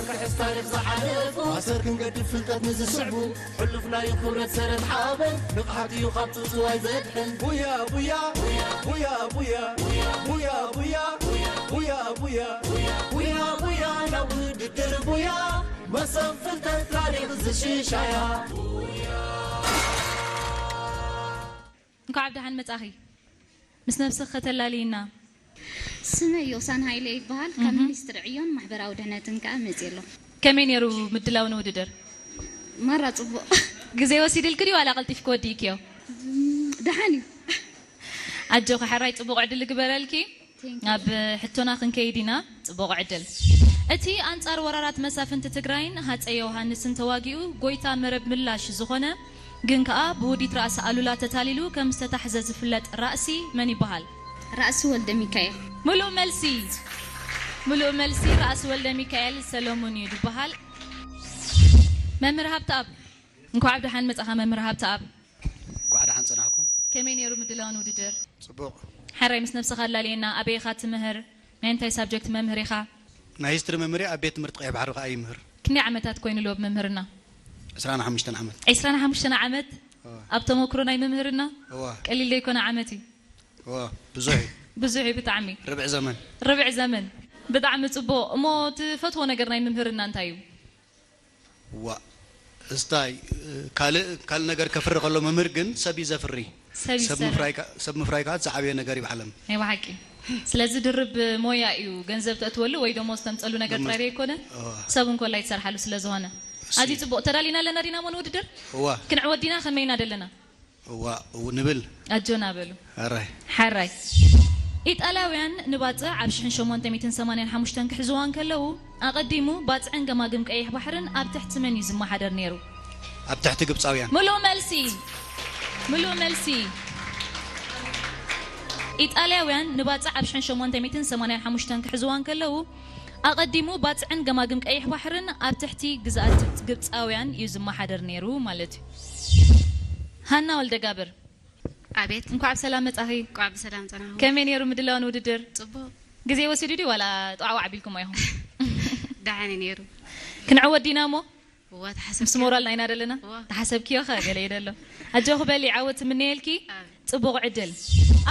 ክሕስ ታሪኽ ዝሓለፉ ኣሰር ክንገድፍ ፍልጠት ንዝስዕቡ ሕሉፍ ናይ ክብረት ሰረት ሓበን ንቕሓት እዩ ካብ ጥውጥዋይ ዘድሕን። ቡያ ቡያ ቡያ ቡያ ቡያ ቡያ ቡያ ቡያ ቡያ ቡያ ናብ ውድድር ቡያ መሰብ ፍልጠት ታሪኽ ዝሽሻያ። እንኳዕ ብደሓን መጻኺ። ምስ ነብስኺ ከተላልይና። ስመይ ዮሳን ሃይለ ይበሃል። ካብ ሚኒስትሪ ዕዮን ማሕበራዊ ድሕነትን ከኣ መጽየ ኣለኹ። ከመይ ነይሩ ምድላው ንውድድር? ማራ ጽቡቕ። ግዜ ወሲድልኪ ድዩ ዋላ ቀልጢፍኪ ወዲእክዮ? ደሓን እዩ። ኣጆኺ ሕራይ ጽቡቕ ዕድል ይግበረልኪ። Thank you. ናብ ሕቶና ክንከይድ ኢና። ጽቡቕ ዕድል። እቲ ኣንጻር ወራራት መሳፍንቲ ትግራይን ሃጸይ ዮሃንስን ተዋጊኡ ጎይታ መረብ ምላሽ ዝኾነ ግን ከኣ ብውዲት ራእሲ ኣሉላ ተታሊሉ ከም ዝተታሕዘ ዝፍለጥ ራእሲ መን ይበሃል? ራእሲ ወልደ ሚካኤል። ምሉእ መልሲ። ምሉእ መልሲ ራእሲ ወልደ ሚካኤል ሰለሙን እዩ ዝበሃል። መምህር ሃብተኣብ እንኳዕ ብደሓን መጻኻ መምህር ሃብተኣብ። እንኳዕ ደሓን ጸናሕኩም። ከመይ ነይሩ ምድላው ንውድድር? ጽቡቕ። ሕራይ ምስ ነብስኻ ኣላልየና፣ ኣበይ ኢኻ ትምህር? ናይ እንታይ ሳብጀክት መምህር ኢኻ? ናይ ሂስትሪ መምህር እየ፣ ኣብ ቤት ትምህርቲ ቀይሕ ባሕሪ ከኣ ይምህር። ክንደይ ዓመታት ኮይኑሉ ኣብ ምምህርና? ዕስራን ሓሙሽተን ዓመት። ዕስራን ሓሙሽተን ዓመት እዋ። ኣብ ተመክሮ ናይ ምምህርና? እዋ። ቀሊል ዘይኮነ ዓመት እዩ። እዋ፣ ብዙሕ እዩ። ብዙሕ እዩ ብጣዕሚ። ርብዒ ዘመን። ርብዒ ዘመን። ብጣዕሚ ጽቡቕ። እሞ ትፈትዎ ነገር ናይ ምምህርና እንታይ እዩ? ዋ እስታይ ካልእ ካልእ ነገር ከፍሪ ከሎ መምህር ግን ሰብ እዩ ዘፍሪ። ሰብ እዩ ሰብ ዝሰርሕ። ምፍራይ ከ- ሰብ ምፍራይ ከዓ ዝዓበየ ነገር እዩ ብዓለም። ናይ ብሓቂ። ስለዚ ድርብ ሞያ እዩ ገንዘብ ተእትወሉ ወይ ደሞዝ ተምፀሉ ነገር ጥራይ ዘይኮነ እዋ። ሰብ እንኮላይ ትሰርሓሉ ስለ ዝኾነ። ኣዝዩ ጽቡቕ። ተዳሊና ኣለና ዲና እሞ ንውድድር? እዋ ክንዕወት ዲና ከመይ ኢና ደለና? እዋ እው ንብል። ኣጆና በሉ። ኣራይ ሓራይ። ኢጣልያውያን ንባጽዕ ኣብ ሽሕን ሸሞንተ ሚእትን ሰማንያን ሓሙሽተን ክሕዝዋ እንከለዉ፣ ኣቐዲሙ ባጽዕን ገማግም ቀይሕ ባሕርን ኣብ ትሕቲ መን እዩ ዝመሓደር ነይሩ? ኣብ ትሕቲ ግብፃውያን። ምሉእ መልሲ። ምሉእ መልሲ። ኢጣልያውያን ንባጽዕ ኣብ ሽሕን ሸሞንተ ሚእትን ሰማንያን ሓሙሽተን ክሕዝዋ እንከለዉ፣ ኣቐዲሙ ባጽዕን ገማግም ቀይሕ ባሕርን ኣብ ትሕቲ ግዝኣት ግብጻውያን እዩ ዝመሓደር ነይሩ ማለት እዩ። ሃና ወልደጋብር። ኣቤት። እንኳዕ ብሰላም መጻኺ። እንኳዕ ብሰላም ጸናኹም። ከመይ ነይሩ ምድላው ንውድድር? ጽቡቕ። ግዜ ወሲዱ ድዩ ዋላ ጠዋዕዋዕ ኣቢልኩሞ ኢኹም? ደሓን እዩ ነይሩ። ክንዕወት ዲና እሞ? እዋ ተሓሰብ ምስ ሞራልና ኢና ደለና? እዋ። ተሓሰብክዮ ኸ ገለ የደሎ። ኣጆኺ በሊ ዓወት እምነየልኪ። ኣቤት። ጽቡቕ ዕድል።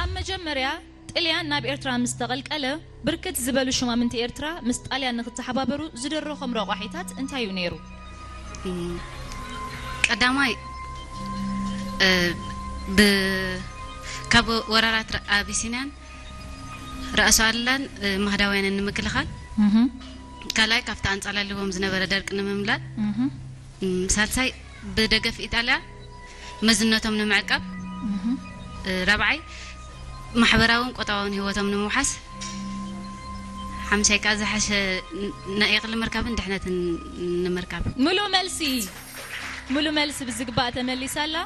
ኣብ መጀመርያ ጥልያን ናብ ኤርትራ ምስ ተቐልቀለ ብርክት ዝበሉ ሽማምንቲ ኤርትራ ምስ ጣልያን ንክተሓባበሩ ዝደረኾም ረቋሒታት እንታይ እዩ ነይሩ? እም፣ ቀዳማይ እ፣ ብ ካብ ወራራት ረ- ኣቢሲንያን ራእሲ ኣሉላን እ፣ ማህዳውያንን ንምክልኻል፣ ካልኣይ ካብቲ ኣንጻላልዎም ዝነበረ ደርቂ ንምምላጥ፣ እም፣ ሳልሳይ ብደገፍ ኢጣልያ መዝነቶም ንምዕቃብ፣ እ፣ ራብዓይ ማሕበራውን ቁጠባውን ህይወቶም ንምውሓስ፣ ሓምሳይ ከኣ ዝሓሸ ን- ናይ እኽሊ ምርካብን ድሕነትን ንምርካብ። ምሉእ መልሲ። ምሉእ መልሲ ብዝግባእ ተመሊሳ ኣላ።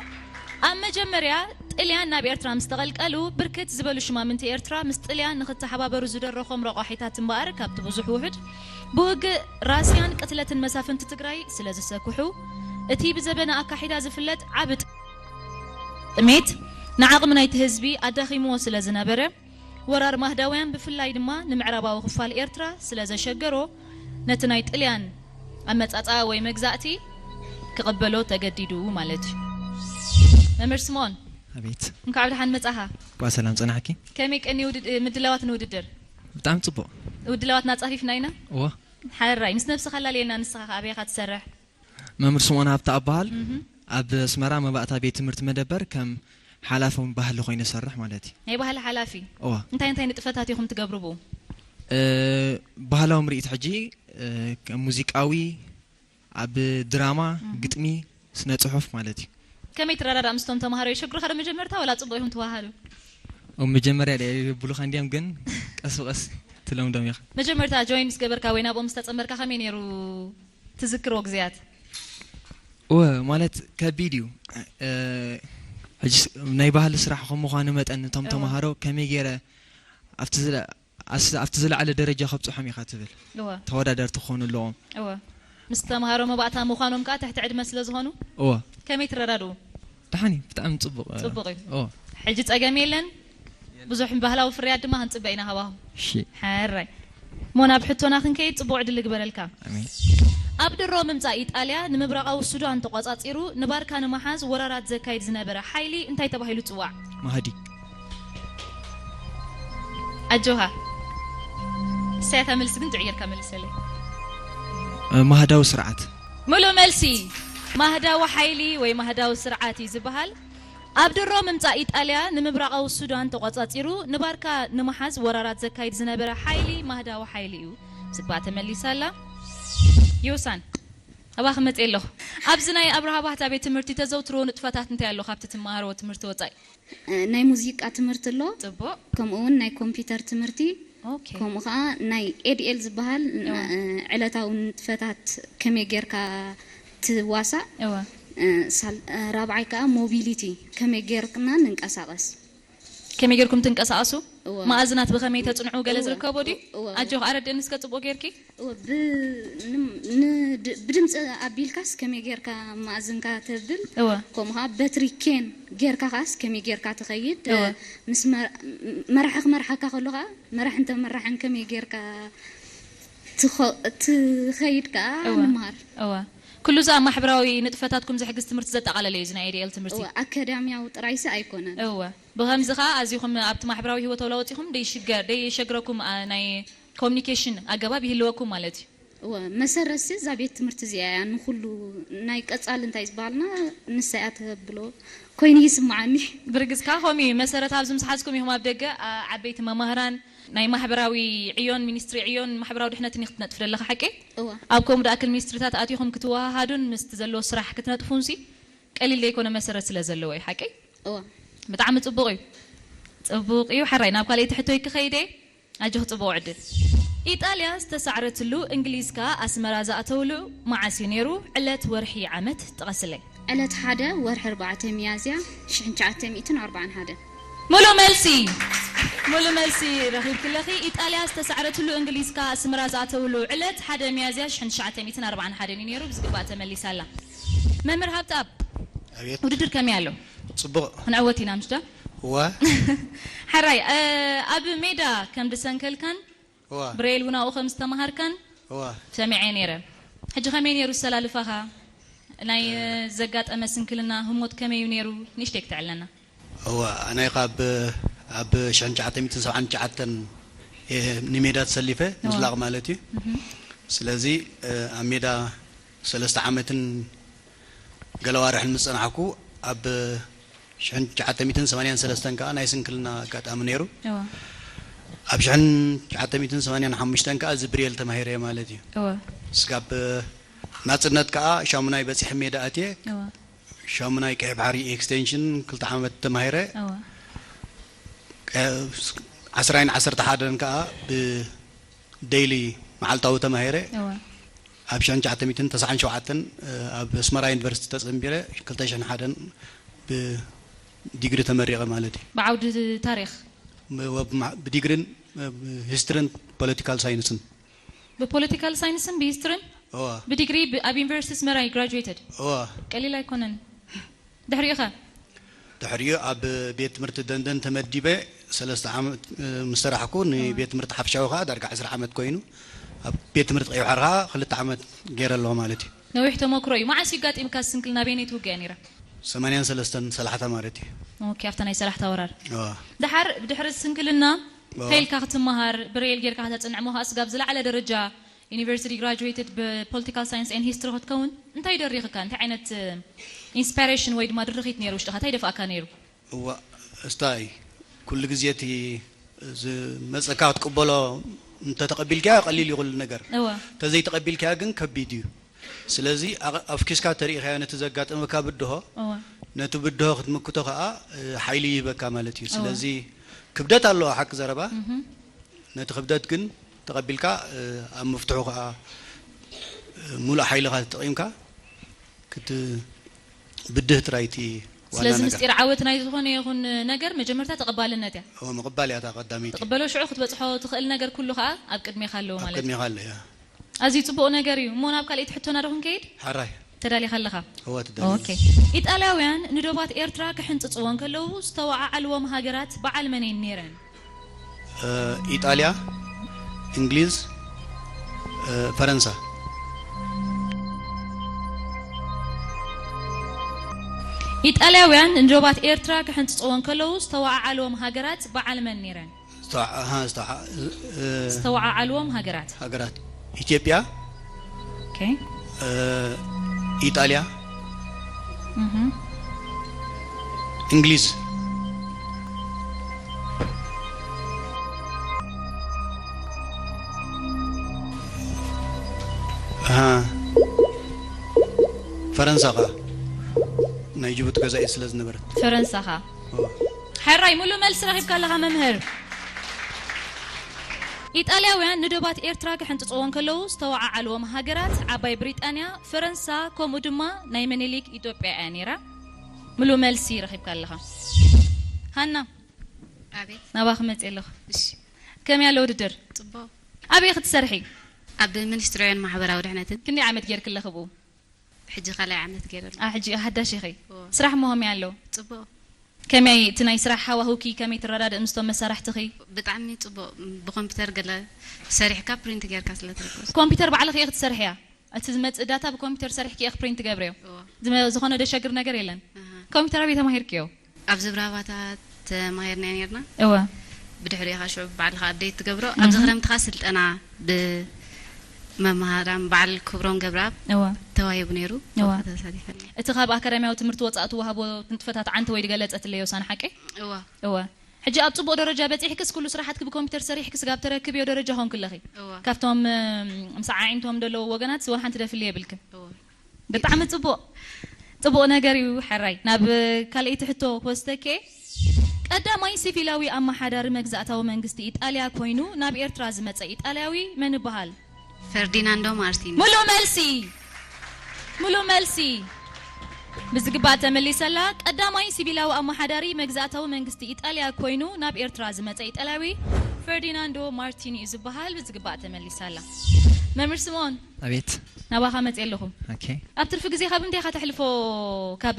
ኣብ መጀመርያ ጥልያን ናብ ኤርትራ ምስ ተቐልቀሉ ብርክት ዝበሉ ሽማምንቲ ኤርትራ ምስ ጥልያን ንክተሓባበሩ ዝደረኾም ረቋሒታት እምበኣር ካብቲ ብዙሕ ውሑድ ብውግእ ራስያን ቅትለትን መሳፍንቲ ትግራይ ስለ ዝሰክሑ እቲ ብዘበነ ኣካሒዳ ዝፍለጥ ዓቢ ጥሜት ንዓቕሚ ናይቲ ህዝቢ ኣዳኺምዎ ስለ ዝነበረ ወራር ማህዳውያን ብፍላይ ድማ ንምዕራባዊ ክፋል ኤርትራ ስለ ዘሸገሮ ነቲ ናይ ጥልያን ኣመጻጽኣ ወይ መግዛእቲ ክቕበሎ ተገዲዱ ማለት እዩ። መምህር ስምኦን ኣቤት እንኳዕ ብደሓን መጻኻ። ኳ ሰላም ጸናሕኪ ከመይ ቀኒ ውድድ- ምድላዋት ንውድድር? ብጣዕሚ ጽቡቕ ውድላዋትና ጻፊፍና ኢና። እዎ ሓራይ ምስ ነብስኻ ኣላልየና ንስኻ ከ ኣበይ ኢኻ ትሰርሕ? መምህር ስምኦን ሃብተ ኣበሃል ኣብ ኣስመራ መባእታ ቤት ትምህርቲ መደበር ከም ሓላፊ ባህሊ ኮይነ ሰርሕ ማለት እዩ ናይ ባህሊ ሓላፊ እዋ እንታይ እንታይ ንጥፈታት ኢኹም ትገብሩ ብኡ? እ፣ ባህላዊ ምርኢት ሕጂ እ፣ ከም ሙዚቃዊ ኣብ ድራማ ግጥሚ ስነ ጽሑፍ ማለት እዩ ከመይ ትረዳዳእ ምስቶም ተምሃሮ የሸግሩኻ ዶ መጀመርታ ወላ ጽቡቕ ኢኹም ትወሃሃዱ? ኣብ መጀመርያ ድኣ የብሉኻ እንዲዮም ግን ቀስ ብቀስ ትለምዶም ኢኻ መጀመርታ ጆይን ምስ ገበርካ ወይ ናብኦም ምስ ተጸመርካ ከመይ ነይሩ ትዝክሮ ግዜያት? እወ ማለት ከቢድ እዩ እ፣ ሕጂ ስ- ናይ ባህሊ ስራሕ ከም ምዃኑ መጠን እቶም እወ። ተምሃሮ ከመይ ገይረ ኣብቲ ዝለ- ኣስ- ኣብቲ ዝለዓለ ደረጃ ከብፅሖም ኢኻ ትብል እወ ተወዳደርቲ ክኾኑ ኣለዎም እወ ምስ ተምሃሮ መባእታ ምዃኖም ከዓ ትሕቲ ዕድመ ስለ ዝኾኑ እወ ከመይ ትረዳድኡ? ደሓን እዩ ብጣዕሚ ፅቡቕ እ፣ ፅቡቕ እዩ እወ ሕጂ ፀገም የለን ብዙሕ ባህላዊ ፍርያት ድማ ክንፅበ ኢና ካባኹም እሺ ሕራይ እሞ ናብ ሕቶና ክንከይድ ጽቡቕ ዕድል ልግበረልካ። ኣሜን። ኣብ ድሮ ምምጻእ ኢጣልያ ንምብራቓዊ ሱዳን ተቋጻጺሩ ንባርካ ንምሓዝ ወራራት ዘካይድ ዝነበረ ሓይሊ እንታይ ተባሂሉ ይጽዋዕ? ማህዲ። ኣጆኻ። እሳያታ መልሲ ግን ጥዕየርካ መልሰለይ። እ፣ ማህዳዊ ስርዓት። ሙሉእ መልሲ። ማህዳዊ ሓይሊ ወይ ማህዳዊ ስርዓት እዩ ዝበሃል። ኣብ ድሮ ምምጻእ ኢጣልያ ንምብራቓዊ ሱዳን ተቋጻጺሩ ንባርካ ንምሓዝ ወራራት ዘካይድ ዝነበረ ሓይሊ ማህዳዊ ሓይሊ እዩ። ዝባ ተመሊሳ ኣላ። ዮሳን፣ ኣባኺ መጽእ ኣለኹ። ኣብዚ ናይ ኣብርሃ ባህታ ቤት ትምህርቲ ተዘውትሮ ንጥፈታት እንታይ ኣሎ ካብቲ ትመሃሮ ትምህርቲ ወጻኢ? ናይ ሙዚቃ ትምህርቲ ኣሎ። ጽቡቕ። ከምኡ እውን ናይ ኮምፒውተር ትምህርቲ፣ ኦኬ። ከምኡ ከዓ ናይ ኤዲኤል ዝበሃል፣ እዋ። ዕለታዊ ንጥፈታት ከመይ ጌርካ ትዋሳእ። እዋ። ሳል- ራብዓይ ከዓ ሞቢሊቲ፣ ከመይ ጌርና ንንቀሳቐስ። ከመይ ጌርኩም ትንቀሳቐሱ? እዋ። መኣዝናት ብኸመይ ተጽንዑ ገለ እዋ። ዝርከቦ ድዩ? እዋ። ኣጆኽ፣ ኣረድእኒ እስከ ጽቡቕ ጌርኪ። እወ፣ ብ- ንም- ን- ድ- ብድምፂ ኣቢልካስ ከመይ ጌርካ መኣዝንካ ተብል። እወ። ከምኡ ከዓ በትሪ ኬን ጌርካ ከዓስ ከመይ ጌርካ ትኸይድ። እወ። ምስ መ- መራሒ ክመርሓካ ከሎ ከዓ መራሕ እንተ መራሕን ከመይ ጌርካ ትኸ- ትኸይድ ከዓ እወ። ንምሃር። እወ። ኩሉ እዚ ኣብ ማሕበራዊ ንጥፈታትኩም ዝሕግዝ ትምህርቲ ዘጠቓለለ እዩ እዚ ናይ ኤዲኤል ትምህርቲ። እወ፣ ኣካዳሚያዊ ጥራይሲ ኣይኮነን። እወ። ብኸምዚ ኸዓ ኣዚኹም ኣብቲ ማሕበራዊ ህይወት ተለዋወጢኹም ደይሽገር ደይሸግረኩም፣ አ፣ ናይ ኮሚኒኬሽን ኣገባብ ይህልወኩም ማለት እዩ። እወ፣ መሰረት ሲ እዛ ቤት ትምህርቲ እዚኣ እያ። ንኹሉ ናይ ቀጻሊ እንታይ ዝበሃልና ንሳ እያ ተብሎ ኮይኑ ይስምዓኒ። ብርግጽ ከዓ ከምኡ እዩ። መሰረት ኣብዚ ምስ ሓዝኩም ኢኹም ኣብ ደገ፣ አ፣ ዓበይቲ መማህራን ናይ ማሕበራዊ ዕዮን ሚኒስትሪ ዕዮን ማሕበራዊ ድሕነትን ክትነጥፍ ዘለኻ ሓቂ? እወ። ኣብ ከምኡ ደኣ ክል ሚኒስትሪታት ኣቲኹም ክትወሃሃዱን ምስቲ ዘለዎ ስራሕ ክትነጥፉን ሲ ቀሊል ዘይኮነ መሰረት ስለ ዘለዎ እዩ ሓቂ? እወ። ብጣዕሚ ጽቡቕ እዩ። ጽቡቕ እዩ። ሓራይ ናብ ካልኣይቲ ሕቶይ ክኸይደ ኣጆኽ ጽቡቕ ዕድል። ኢጣልያ ዝተሳዕረትሉ እንግሊዝ ከኣ ኣስመራ ዝኣተውሉ መዓስ እዩ ነይሩ? ዕለት፣ ወርሒ፣ ዓመት ጥቐስለይ። ዕለት ሓደ ወርሒ ኣርባዕተ ሚያዝያ ሽሕን ትሽዓተ ሚእትን ኣርባዓን ሓደን። ሙሉእ መልሲ። ሙሉእ መልሲ ረኺብክለኺ። ኢጣልያ ዝተሳዕረትሉ እንግሊዝ ከኣ ኣስመራ ዝኣተውሉ ዕለት ሓደ ሚያዝያ ሽሕን ትሽዓተ ሚእትን ኣርባዓን ሓደን እዩ ነይሩ። ብዝግባእ ተመሊሳ ኣላ። መምህር ሃብተኣብ፣ ኣቤት። ውድድር ከመይ ኣሎ? ጽቡቕ። ክንዕወት ኢና ምሽ ዶ? እዋ። ሓራይ፣ እ፣ ኣብ ሜዳ ከም ዝሰንከልካን እዋ። ብሬል እውን ኣብኡ ከም ዝተምሃርካን እዋ። ሰሚዐ ነይረ። ሕጂ ከመይ ነይሩ ኣሰላልፋኻ? ናይ ዘጋጠመ ስንክልና ህሞት ከመይ እዩ ነይሩ? ንእሽተይ ክትዕለና። እዋ፣ ኣነ ካብ ኣብ ሽሕን ትሽዓተ ሚእትን ሰብዓን ትሽዓተን እየ ንሜዳ ተሰሊፈ፣ እዋ። ምዝላቕ ማለት እዩ። እህም። ስለዚ፣ እ፣ ኣብ ሜዳ ሰለስተ ዓመትን ገለ ዋርሕን ምስ ጸናሕኩ፣ ኣብ ሽሕን ትሽዓተ ሚእትን ሰማንያን ሰለስተን ከኣ ናይ ስንክልና ኣጋጣሚ ነይሩ። እዋ። ኣብ ሽሕን ትሽዓተ ሚእትን ሰማንያን ሓሙሽተን ከኣ እዚ ብሬል ተማሂረ ማለት እዩ። እዋ። ስጋብ ናጽነት ከኣ ሻሙናይ በጺሐ ሜዳ ኣትየ። እዋ። ሻሙናይ ቀይሕ ባሕሪ ኤክስቴንሽን ክልተ ዓመት ተማሂረ። እዋ። ቀ- ዓስራይን ዓሰርተ ሓደን ከኣ ብደይሊ መዓልታዊ ተማሂረ። እዋ። ኣብ ሽሕን ትሽዓተ ሚእትን ተስዓን ሸውዓተን ኣብ ኣስመራ ዩኒቨርሲቲ ተጸንቢረ፣ ክልተ ሽሕን ሓደን ብዲግሪ ተመሪቐ ማለት እዩ። ብዓውዲ ታሪኽ? ብ- ወብ- ማ- ብዲግሪን ብ- ሂስትሪን ፖለቲካል ሳይንስን። ብፖለቲካል ሳይንስን ብሂስትሪን? እዋ። ብዲግሪ ብ- ኣብ ዩኒቨርሲቲ ኣስመራ ዩ ግራጁዌትድ? እዋ። ቀሊል ኣይኮነን። ድሕሪኡ ኸ? ድሕሪኡ ኣብ ቤት ትምህርቲ ደንደን ተመዲበ ሰለስተ ዓመት፣ እ፣ ምስ ሰራሕኩ ንቤት ትምህርቲ ሓፍሻዊ ከኣ ዳርጋ ዕስራ ዓመት ኮይኑ፣ ኣብ ቤት ትምህርቲ ቀይሕ ባሕሪ ከኣ ክልተ ዓመት ገይረ ኣለኹ ማለት እዩ። ነዊሕ ተመክሮ እዩ። መዓስ እዩ ኣጋጢምካ ስንክልና? በየነይቲ ውግእ እያ ነይራ? ሰማንያን ሰለስተን ሰላሕታ ማለት እዩ። ኦኬ፣ ኣብታ ናይ ሰላሕታ ወራር። እዋ። ድሓር ብድሕሪ ስንክልና እዋ። ከይልካ ክትመሃር ብሬል ጌርካ ከተጽንዕ ሞኻ ስጋብ ዝለዓለ ደረጃ ዩኒቨርሲቲ ግራጁዌትድ ብፖለቲካል ሳይንስ ኤንድ ሂስትሪ ክትከውን እንታይ ደሪኽካ? እንታይ ዓይነት ኢንስፓይሬሽን ወይ ድማ ድርኺት ነይሩ ውሽጥኻ? እንታይ ደፍኣካ ነይሩ? እዋ፣ እስታይ ኩሉ ግዜ እቲ ዝመጸካ ክትቅበሎ እንተተቐቢልካዮ ቀሊል እዩ ኩሉ ነገር። እዋ። እንተዘይተቐቢልካዮ ግን ከቢድ እዩ። ስለዚ ኣቐ- ኣፍኪስካ ተሪኢኻዮ ነቲ ዘጋጠመካ ብድሆ፣ እዋ። ነቲ ብድሆ ክትምክቶ ከኣ፣ እ፣ ሓይሊ ይህበካ ማለት እዩ። እዋ። ስለዚ ክብደት ኣለዎ ሓቂ ዘረባ። እህም። ነቲ ክብደት ግን ተቐቢልካ፣ እ፣ ኣብ ምፍትሑ ከኣ፣ እ፣ ሙሉእ ሓይልኻ ተጠቒምካ ክት-፣ ብድህ ጥራይ እቲ ዋና ስለዚ ነገር። ምስጢር ዓወት ናይ ዝኾነ ይኹን ነገር መጀመርታ ተቐባልነት እያ። እዎ፣ ምቕባል እያ እታ ቀዳመይቲ። ትቕበሎ ሽዑ ክትበጽሖ ትኽእል ነገር ኩሉ ከኣ ኣብ ቅድሜኻ ኣለዎ ኣብ ማለት እዩ። ቅድሜኻ ኣሎ እያ። ኣዝዩ ጽቡቕ ነገር እዩ። እሞ ናብ ካልኣይቲ ሕቶና ዶ ክንከይድ? ሓራይ። ተዳሊኻ ኣለኻ? እወ፣ ትደሊ። ኦኬ። ኢጣልያውያን ንዶባት ኤርትራ ክሕንጽጽዎ እንከለዉ ዝተወዓዓልዎም ሃገራት በዓል መን እየን ነይረን? እ፣ ኢጣልያ፣ እንግሊዝ፣ እ፣ ፈረንሳ። ኢጣልያውያን ንዶባት ኤርትራ ክሕንጽጽዎ እንከለዉ ዝተወዓዓልዎም ሃገራት በዓል መን ነይረን? ዝተወዓ-፣ ኣሃ፣ ዝተወዓ-፣ እ፣ ዝተወዓዓልዎም ሃገራት። ሃገራት። ኢትዮጵያ፣ ኦኬ። እ፣ ኢጣልያ፣ እህ። እንግሊዝ። ኣሃ። ፈረንሳ ኸኣ ናይ ጅቡቲ ገዛኢ ስለ ዝነበረት። ፈረንሳ ኸኣ። ኦ። ሕራይ፣ ሙሉእ መልሲ ረኺብካ ኣለኻ መምህር። ኢጣልያውያን ንዶባት ኤርትራ ክሕንጽጽዎ እንከለዉ ዝተወዓዓልዎም ሃገራት ዓባይ ብሪጣንያ፣ ፈረንሳ፣ ከምኡ ድማ ናይ ምኒልክ ኢትዮጵያ እያ ነይራ። ሙሉእ መልሲ ረኺብካ ኣለኻ። ሃና፣ ኣቤት። ናባኺ መጽእ ኣለኹ። እሺ። ከመይ ኣሎ ውድድር? ጽቡቕ። ኣበይ ክትሰርሒ? ኣብ ሚኒስትሪ ዕዮን ማሕበራዊ ድሕነትን። ክንደይ ዓመት ጌርኪ ኣለኺ ብኡ? ሕጂ ካልኣይ ዓመት ገይረ ኣለኹ። ኣ፣ ሕጂ ሓዳሽ ኢኺ። እዎ። ስራሕ እሞ ከመይ ኣሎ? ጽቡቕ። ከመይ እቲ ናይ ስራሕ ሃዋሁኪ ከመይ ትረዳድእ ምስቶም መሳርሕትኺ? ብጣዕሚ ጽቡቕ። ብኮምፒውተር ገለ ሰሪሕካ ፕሪንት ጌርካ ስለ ትረክብ። ኮምፒውተር ባዕልኺ ኢኺ ትሰርሕያ? እቲ ዝመጽእ ዳታ ብኮምፒውተር ሰሪሕኪ ኢኺ ፕሪንት ትገብርዮ? እዎ። ዝመ-፣ ዝኾነ ደሸግር ነገር የለን? ኣሃ። ኮምፒውተር ኣበይ ተማሂርክዮ? ኣብ ዝብራባታ ተማሂርና ኔርና። እወ። ብድሕሪኡ ኢኻ ሽዑ ባዕልኻ ኣፕዴት ትገብሮ። ኣብዚ እህ። ክረምቲ ኸኣ ስልጠና ብመምሃራን በዓል ክብሮም ገብረኣብ እወ። ተዋሂቡ ነይሩ። እወ። ተሳቲፈ። እቲ ካብ ኣካዳሚያዊ ትምህርቲ ወጻኢ ትወሃቦ ንጥፈታት ዓንተ ወይ ድገለጸትለይ ዮሳን ሓቂ? እወ። እወ። ሕጂ ኣብ ጽቡቕ ደረጃ በጺሕክስ ኩሉ ስራሓትኪ ብኮምፒውተር ሰሪሕኪ ስጋብ ተረክብዮ ደረጃ ኾንኪ ኣለኺ። እወ። ካብቶም፣ እም፣ ምስ ዓዒንቶም ዘለዉ ወገናት ወላ ሓንቲ ደፍሊ የብልክን። እወ። ብጣዕሚ ጽቡቕ። ጽቡቕ ነገር እዩ። ሕራይ። ናብ ካልኣይቲ ሕቶ ክወስደኪ እየ። ቀዳማይ ሲቪላዊ ኣመሓዳሪ መግዛእታዊ መንግስቲ ኢጣልያ ኮይኑ ናብ ኤርትራ ዝመጸ ኢጣልያዊ መን ይበሃል? ፈርዲናንዶ ማርቲኒ። ሙሉእ መልሲ። ሙሉእ መልሲ። ብዝግባእ ተመሊሰላ። ቀዳማይ ሲቪላዊ ኣመሓዳሪ መግዛእታዊ መንግስቲ ኢጣልያ ኮይኑ ናብ ኤርትራ ዝመጸ ኢጣልያዊ ፈርዲናንዶ ማርቲኒ እዩ ዝበሃል። ብዝግባእ ተመሊሳላ። መምህር ስምኦን። ኣቤት። ናባኻ መጽእ ኣለኹ። ኦኬ። ኣብ ትርፊ ግዜኻ ብምንታይ ኢኻ ተሕልፎ? ካብ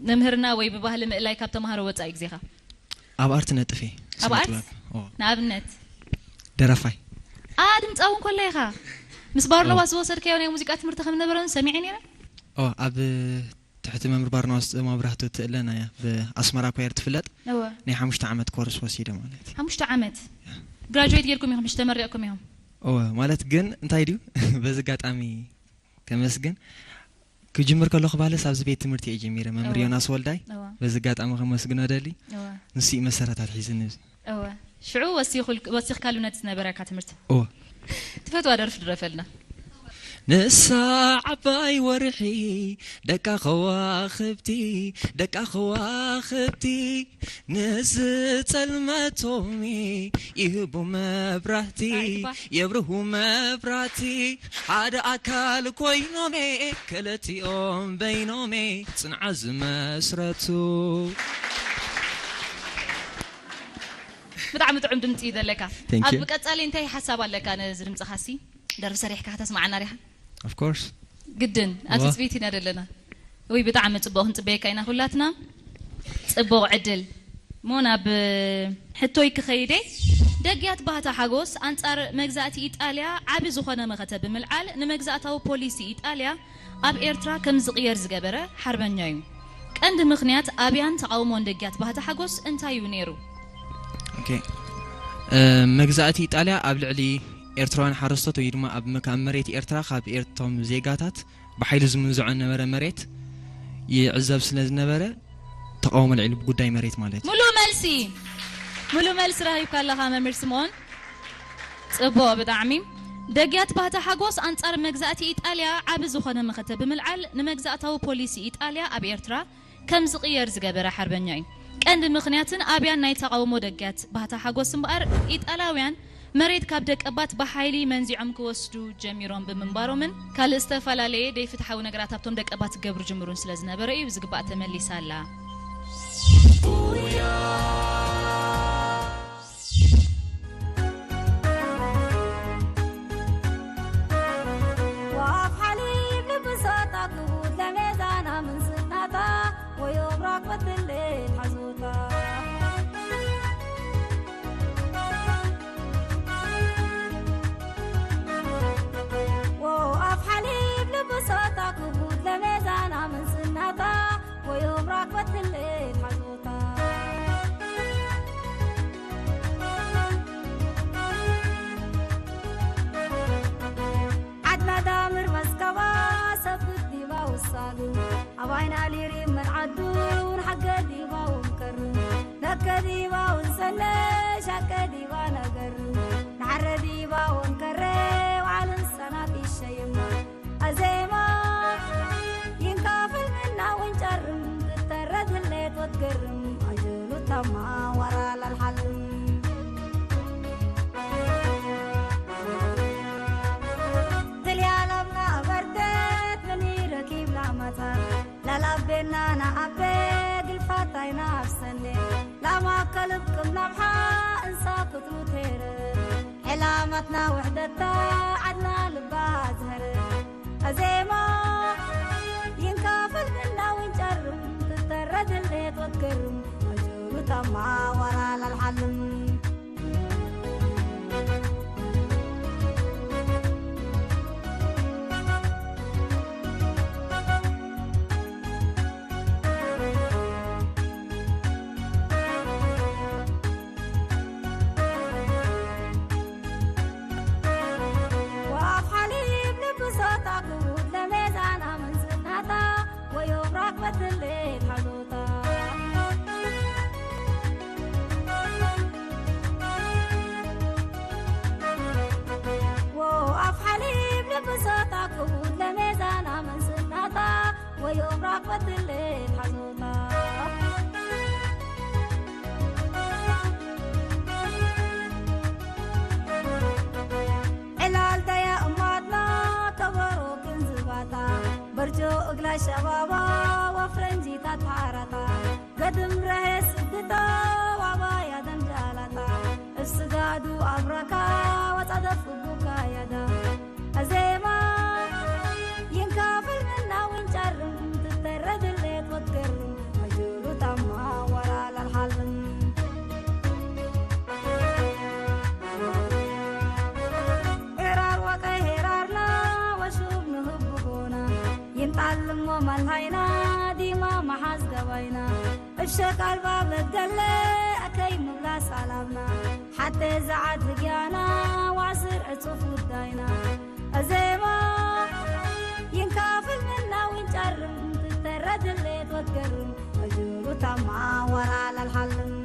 መምህርና ወይ ብባህሊ ምእላይ ካብ ተማሃሮ ወጻኢ ግዜኻ? ኣብ ኣርት ነጥፍ እየ። ኣብ ስነ ኣርት? ጥበብ። ኦ። ንኣብነት? ደረፋይ። ኣ፣ ድምጻዊ እንኮላ ኢኻ። ምስ ባርኖባስ ኦ። ዝወሰድካዮ ናይ ሙዚቃ ትምህርቲ ከም ነበረን ሰሚዐ ነይረ? ኦ፣ ኣብ ትሕቲ መምህር ባርኖባስ መብራህቱ ትእለ ናይ ኣብ ኣስመራ ኳየር ትፍለጥ። እወ። ናይ ሓሙሽተ ዓመት ኮርስ ወሲደ ማለት እዩ። ሓሙሽተ ዓመት? ያ። ግራጁዌት ጌርኩም ኢኹም፣ ሕጂ ተመሪቕኩም ኢኹም? እወ፣ ማለት ግን እንታይ ድዩ? በዚ ኣጋጣሚ ከመስግን። ክጅምር ከለኹ ባለስ ኣብዚ ቤት ትምህርቲ እየ ጀሚረ፣ መምህር እወ። ዮናስ ወልዳይ። እወ። በዚ ኣጋጣሚ ከመስግኖ ደሊ። እወ። ንሱ እዩ መሰረት ኣትሒዝኒ እዚ። እወ። ሽዑ ወሲኹል-፣ ወሲኽካሉ ነቲ ዝነበረካ ትምህርቲ? እወ። ትፈትዋ ደርፊ ድረፈልና። ንሳ ዓባይ ወርሒ፣ ደቃ ከዋኽብቲ፣ ደቃ ከዋኽብቲ፣ ንዝጸልመቶም'የ ይህቡ መብራህቲ፣ ጻዕዳ ይግባ። የብርሁ መብራህቲ፣ ሓደ ኣካል ኮይኖም'የ ክልቲኦም በይኖም'የ ጽንዓት ዝመስረቱ። ብጣዕሚ ጥዑም ድምጺ እዩ ዘለካ። Thank ኣብ you። ቀጻሊ እንታይ ሓሳብ ኣለካ ነዚ ድምጽኻሲ? ደርፊ ሰሪሕካ ከተስምዓና ዲኻ? Of course። ግድን፣ ኣብ ዋ። ትጽቢት ኢና ዘለና። ወይ ብጣዕሚ ጽቡቕ ክንጽበየካ ኢና ኩላትና። ጽቡቕ ዕድል። እሞ ናብ ሕቶይ ክኸይድ እየ። ደግያት ባህታ ሓጎስ ኣንጻር መግዛእቲ ኢጣልያ ዓቢ ዝኾነ መኸተ ብምልዓል ንመግዛእታዊ ፖሊሲ ኢጣልያ ኣብ ኤርትራ ከም ዝቕየር ዝገበረ ሓርበኛ እዩ። ቀንዲ ምኽንያት ኣብያን ተቓውሞን ደግያት ባህታ ሓጎስ እንታይ እዩ ነይሩ? ኦኬ። እ፣ መግዛእቲ ኢጣልያ ኣብ ልዕሊ ኤርትራውያን ሓረስቶት ወይ ድማ ኣብ መ-፣ ካብ መሬት ኤርትራ ካብ ኤርቶም ዜጋታት ብሓይሊ ዝምንዝዖ ነበረ መሬት ይዕዘብ ስለ ዝነበረ ተቃውሞ ኣልዒሉ ብጉዳይ መሬት ማለት እዩ። ሙሉእ መልሲ፣ ሙሉእ መልሲ ረኺብካ ኣለኻ መምህር ስምኦን። ጽቡቕ ብጣዕሚ። ደግያት ባህታ ሓጎስ ኣንጻር መግዛእቲ ኢጣልያ ዓቢ ዝኾነ መኸተ ብምልዓል ንመግዛእታዊ ፖሊሲ ኢጣልያ ኣብ ኤርትራ ከም ዝቕየር ዝገበረ ሓርበኛ እዩ። ቀንዲ ምኽንያትን ኣብያን ናይ ተቓውሞ ደግያት ባህታ ሓጎስ እምበኣር ኢጣልያውያን መሬት ካብ ደቀባት ብሓይሊ መንዚዖም ክወስዱ ጀሚሮም ብምንባሮምን ካልእ ዝተፈላለየ ደይፍትሓዊ ነገራት ኣብቶም ደቀባት ክገብሩ ጅምሩን ስለ ዝነበረ እዩ ብዝግባእ ተመሊሳ ኣላ። ዋፍ ሓሊብ ንብሶታ ክቡት ለሜዛና ምንስናታ ወዮ ብራክ በትሌት ሓዞታ። ናሊሪ መርዓቱ ንሓገ ዲባውን ከርም፣ ነከ ዲባውን ሰነ ሻቀ ዲባ ነገር፣ ንሓረ ዲባውን ከረ ውዓልን ሰናት ይሸይም። ኣዜማ ይንካፍል ምናውን ጨርም፣ ትተረድ ህሌት ወትገርም፣ ኣጀሉ ታማ ዋራ ላልሓልም። ትልያ ላምና ኣበርተት፣ ምን ረኪብ ላመጻ፣ ላላቤና ንኣቤ፣ ግልፋታይና ኣብ ሰንዴ፣ ላማ ከልብ ክም ናብሓ፣ እንሳ ክትሩ ቴረ፣ ዕላማትና ውሕደታ፣ ዓድና ልባ ኣዝሀረ። ኣዜማ ይንካፈል ምናውን ጨርም፣ ትተረድ ህሌት ወትገርም፣ ኣጆሩ ታማ ዋራ ላልሓልም። ወኣፍ ሓሊብ ንብሶታ ክቡድ ለሜዛና መንስናታ ወዮም ራክበት ህሌት ሓዞታ። ወኣፍ ሓሊብ ንብሶታ ክቡድ ለሜዛና መንስናታ ወዮም ራክበት ህሌት ሓዞታ። ዕላል ደያ እማትና ከበሮ ክንዝባታ፣ በርጆ እግላ ሸባባ ወፍረንጂታት ሓራታ፣ ገድም ረሄ ስግታ ዋባያ ደምጃላታ፣ እብ ስጋዱ ኣብራካ ወጻደፍ እቡካ ያዳ። ኣዜማ ይንካፈል ምናውን ጨርም፣ ትተረድ ህሌት ወትገርም፣ ኣጆሩ ታማ ዋራ ላልሓልም። ሄራር ወቀይ ሄራርና ወሹብ ንህብጎና፣ ይንጣል እሞ ማልሃይና ዲማ መሓዝ ገባይና፣ እብ ሸቃል ባብ ለትገለ ኣከይ ምብላ ሳላምና፣ ሓቴ ዘዓት ህግያና ዋስር ዕጹፍ ጉዳይና። ኣዜማ ይንካፍል ምናውን ጨርም፣ ትተረድ ህሌት ወትገርም፣ ኣጆሩ ታማ ዋራ ላልሓልም።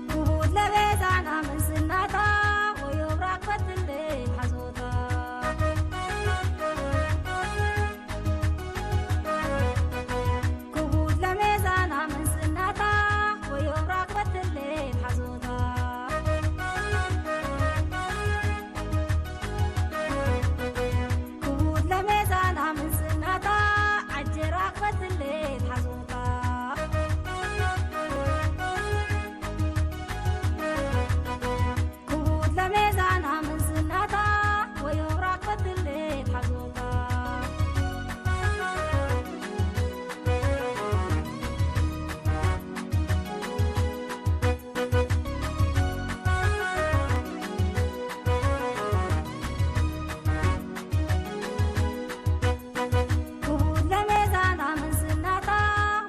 ክቡድ ለቤዛና መንስናታ ወዮም ራክበት ህሌት ሓዞታ። ክቡድ ለሜዛና መንስናታ ወዮም ራክበት ህሌት ሓዞታ። ክቡድ ለሜዛና መንስናታ ዓጀ ራክበት ህሌት ሓዞታ። ክቡድ ለሜዛና መንስናታ ወዮም ራክበት ህሌት ሓዞታ። ክቡድ ለሜዛና መንስናታ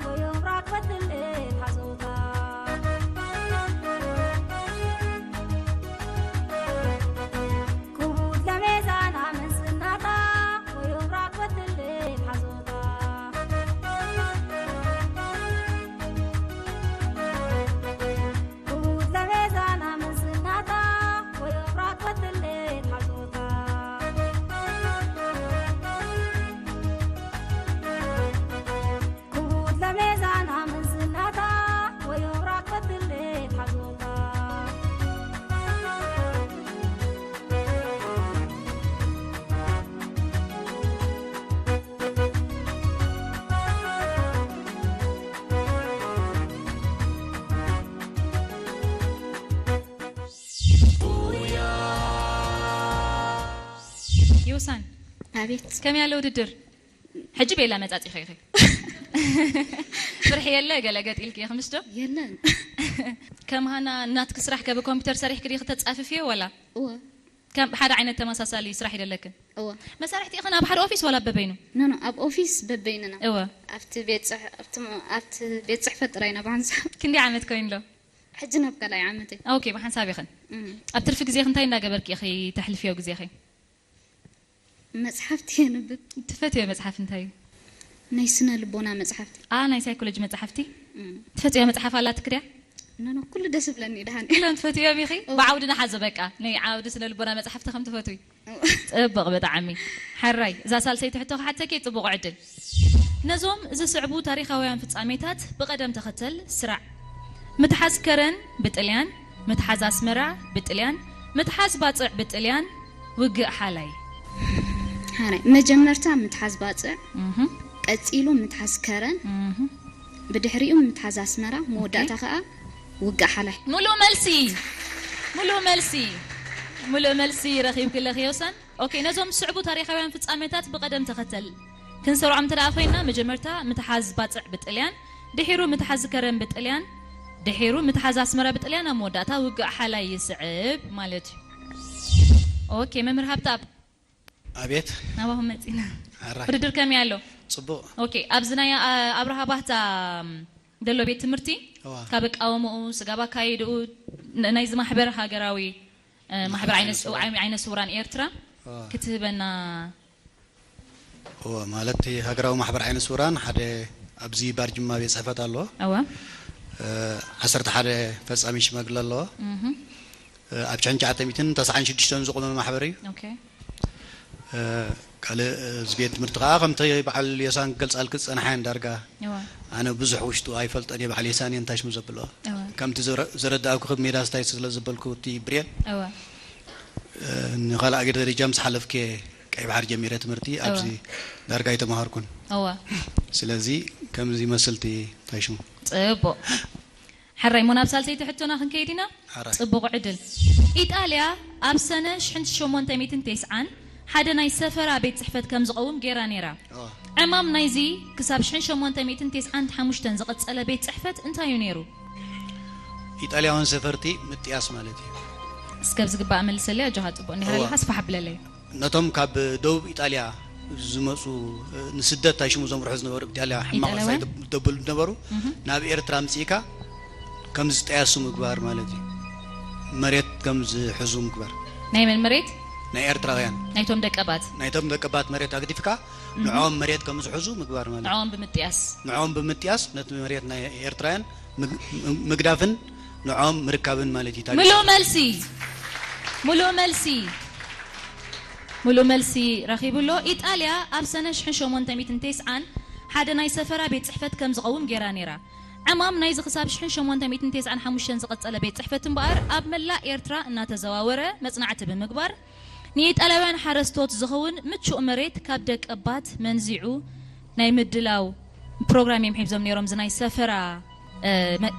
ወዮም ራክበት ህሌት ሓዞታ። ክቡድ ለሜዛና መንስናታ ወዮም ራክበት ህሌት ሓዞታ። ክቡድ ለሜዛና መንስናታ ወዮም ራክበት ህሌት ሓዞታ። ክቡድ ለሜዛና መንስናታ ወዮም ራክበት ህሌት ሓዞታ። ዮሳን፣ ኣቤት። ከመይ ኣሎ ውድድር? ሕጂ ቤላ መጻጺ ኸይኸ ፍርሒ የለ ገለ ገጥ ኢልክ የኽምስዶ? የለን። ከም ሃና እናትክ ስራሕ ከብ ኮምፒውተር ሰሪሕክ ዲኺ ተጻፍፍዮ ወላ? እወ። ከም ሓደ ዓይነት ተመሳሳሊ ስራሕ ይደለክን? እወ መሳርሕቲ ኢኽን ኣብ ሓደ ኦፊስ ዋላ በበይኑ? ኖ ኖ ኣብ ኦፊስ በበይንና እወ ኣብቲ ቤት ጽሕ- ኣብቲ ም- ኣብቲ ቤት ጽሕፈት ጥራይና ብሓንሳብ ክንደይ ዓመት ኮይኑሎ? ሕጂ ናብ ካልኣይ ዓመተይ ኦኬ፣ ብሓንሳብ ኢኽን። እም። ኣብ ትርፊ ግዜኺ እንታይ እንዳገበርኪ ኢኺ ተሕልፍዮ ግዜኺ? መጽሓፍቲ የንብብ ትፈትዮ መጽሓፍ እንታይ እዩ? ናይ ስነ ልቦና መጽሓፍቲ ኣ ናይ ሳይኮሎጂ መጽሓፍቲ እም። ትፈትዮ መጽሓፍ ኣላትክ ድያ? ኖ ኖ ኩሉ ደስ ይብለኒ ደሓን ኩሎም ትፈትዮም ኢኺ? ብዓውድና ሓዞ በቃ። ናይ ዓውዲ ስነ ልቦና መጽሓፍቲ ከም ትፈትዊ ጽቡቕ ብጣዕሚ። ሕራይ እዛ ሳልሰይቲ ሕቶ ክሓተኪ ጽቡቕ ዕድል። ነዞም ዝስዕቡ ታሪኻውያን ፍጻሜታት ብቐደም ተኸተል ስራዕ። ምትሓዝ ከረን ብጥልያን፣ ምትሓዝ ኣስመራ ብጥልያን፣ ምትሓዝ ባጽዕ ብጥልያን፣ ውግእ ሓላይ። ሓራይ መጀመርታ ምትሓዝ ባጽዕ እህም፣ ቀጺሉ ምትሓዝ ከረን እህም። ብድሕሪኡ ምትሓዝ ኣስመራ መወዳእታ ከዓ ውግእ ሓላይ ሙሉእ መልሲ ሙሉእ መልሲ ሙሉእ መልሲ ረኺብኪ ኣለኺ ዮሰን። ኦኬ፣ ነዞም ዝስዕቡ ታሪኻውያን ፍጻሜታት ብቐደም ተኸተል ክንሰርዖም እንተ ደኣ ኮይና፣ መጀመርታ ምትሓዝ ባጽዕ ብጥልያን፣ ድሒሩ ምትሓዝ ከረን ብጥልያን፣ ድሒሩ ምትሓዝ ኣስመራ ብጥልያን፣ ኣብ መወዳእታ ውግእ ሓላይ ይስዕብ ማለት እዩ። ኦኬ፣ መምህር ሃብተኣብ ኣቤት ናባኹም መጺና። ኣራ ውድድር ከመይ ኣሎ? ጽቡቕ ኦኬ፣ ኣብዚ ናይ ኣ- ኣብርሃ ባህታ ደሎ ቤት ትምህርቲ እዋ ካብ ኣቃውምኡ፣ ስጋብ ኣካይድኡ፣ ን- ናይዚ ማሕበር ሃገራዊ እ፣ ማሕበር ዓይነ ስ- ስውራን። ዓይነ ስውራን ኤርትራ እዋ ክትህበና። እዋ ማለት እቲ ሃገራዊ ማሕበር ዓይነ ስውራን ሓደ ኣብዚ ባርጅማ ቤት ጽሕፈት ኣሎ እዋ እ፣ ዓሰርተ ሓደ ፈጻሚ ሽማግለ ኣለዎ እህም፣ እ፣ ኣብ ሽሕን ትሽዓተ ሚእትን ተስዓን ሽዱሽተን ዝቆመ ማሕበር እዩ ኦኬ እ፣ ካልእ እዚ ቤት ትምህርቲ ከዓ ከምቲ በዓል የሳን ክገልጻልክ ዝጸንሓ እየን ዳርጋ እዋ ኣነ ብዙሕ ውሽጡ ኣይፈልጠን እየ በዓል የሳን እየን ታሽሙ ዘብሎ እዋ ከምቲ ዘረ- ዘረዳእኩ ሜዳ ስታይ ስለ ዝበልኩ እቲ ብሬን እዋ እ፣ ንኻልኣይ ደረጃ ምስ ሓለፍኩ ቀይ ባሕሪ ጀሚረ ትምህርቲ ኣብዚ ዳርጋ ኣይተማሃርኩን እዋ ስለዚ ከምዚ ይመስል እቲ ታሽሙ ጽቡቕ። ሕራይ እሞ ናብ ሳልሰይቲ ሕቶና ክንከይድ ኢና። ሓራይ ጽቡቕ ዕድል። ኢጣልያ ኣብ ሰነ ሽሕን ሸሞንተ ሚእትን ተስዓን ሓደ ናይ ሰፈራ ቤት ጽሕፈት ከም ዝቐውም ገይራ ነይራ። እዋ ዕማም ናይዚ ክሳብ ሽሕን ሸሞንተ ሚእትን ተስዓን ሓሙሽተን ዝቐጸለ ቤት ጽሕፈት እንታይ እዩ ነይሩ? ኢጣልያውያን ሰፈርቲ ምጥያስ ማለት እዩ እስከ ብዝግባእ መልሰለይ ኣጆኻ። ጽቡቕ እንዲኻ እዋ። ኣለኻ ስፋሕ ኣብለለይ። ነቶም ካብ ደቡብ ኢጣልያ ዝመፁ እ፣ ንስደት ታሽሙ ዘምርሑ ዝነበሩ ኢጣልያ ሕማቕ ኢጣልያውያን? ሳይ ደበሉ ዝነበሩ እህ። ናብ ኤርትራ ምፅኢካ ከም ዝጠያሱ ምግባር ማለት እዩ መሬት ከም ዝሕዙ ምግባር ናይ መን መሬት? ናይ ኤርትራውያን ናይቶም ደቀባት። ናይቶም ደቀባት መሬት ኣግዲፍካ ንዕኦም መሬት ከም ዝሕዙ ምግባር ማለት እዩ። ንዕኦም ብምጥያስ። ንዕኦም ብምጥያስ ነቲ መሬት ናይ ኤርትራውያን ምግ- ምግዳፍን ንዕኦም ምርካብን ማለት እዩ ምሉእ መልሲ። ምሉእ መልሲ። ምሉእ መልሲ ረኺቡ ኣሎ። ኢጣልያ ኣብ ሰነ ሽሕን ሸሞንተ ሚእትን ተስዓን ሓደ ናይ ሰፈራ ቤት ጽሕፈት ከም ዝቐውም ገይራ ነይራ። ዕማም ናይዚ ክሳብ ሽሕን ሸሞንተ ሚእትን ተስዓን ሓሙሽተን ዝቐጸለ ቤት ጽሕፈት እምበኣር ኣብ መላእ ኤርትራ እናተዘዋወረ መጽናዕቲ ብምግባር ንኢጣልያውያን ሓረስቶት ዝኸውን ምቹእ መሬት ካብ ደቀባት መንዚዑ ናይ ምድላው ፕሮግራም እዮም ሒዞም ነይሮም። እዚ ናይ ሰፈራ እ፣ መ-